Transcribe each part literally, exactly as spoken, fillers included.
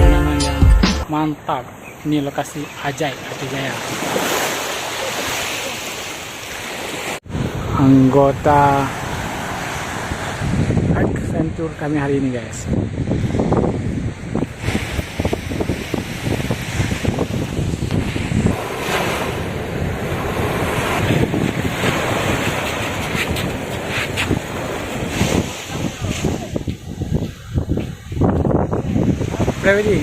Pemandangan yang mantap. Ini lokasi ajaib Pidie Jaya. Anggota adventure kami hari ini, guys. Ready?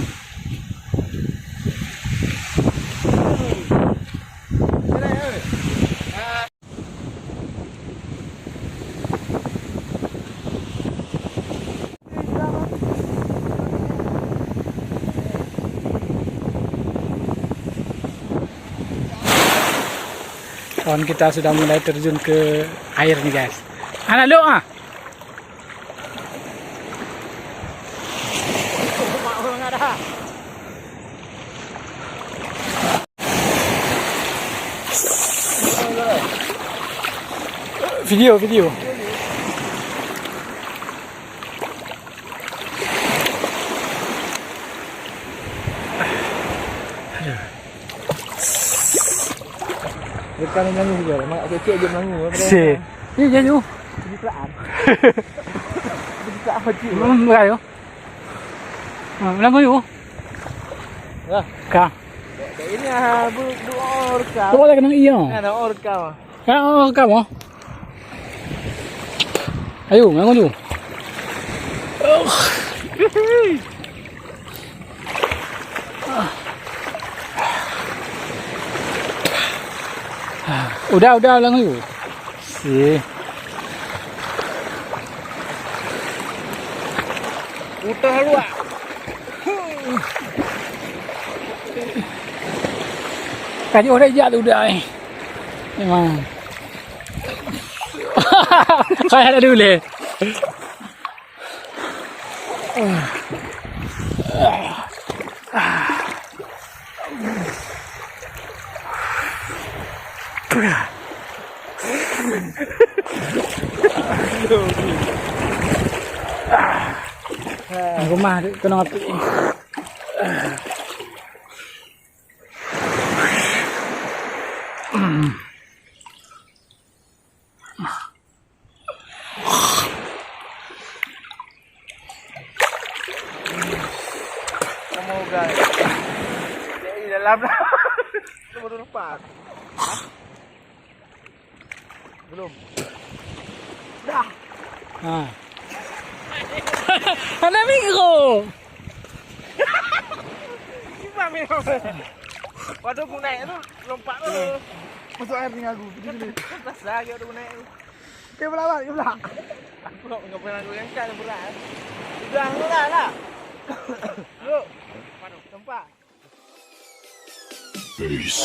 Kawan kita sudah mulai terjun ke air nih, guys. Anak lu ah. Video, video. Aduh. Rekam Melayu juga, mak kecil je Melayu. Si. Ni je tu. Pencitraan. Pencitraan wajib. Hmm, bukan tu. Ha, Melayu. Lah. Ka. Ini ah, bu, bu orka. Tu boleh kena iya. Ada orka. Ka, oh, ka mo. Ayo, ngan ngon ju. Udah, udah, ulang ju. Si. Udah luak. Kaji udah jak tu udah, eh. Memang. Saya tak dulu. Aku mah kena api. Semoga. Jadi dalam lah. Nomor empat. Belum. Dah. Ha. Anak mikro. Gimana ni? Waduh, aku naik tu, lompat tu. Masuk air tinggal aku. Pergi sini. Pas lagi waduh naik tu. Okey, belah, belah, belah. Aku nak ngapa aku yang kat berat. Udah, udah lah. Yuk. Tempat. Peace.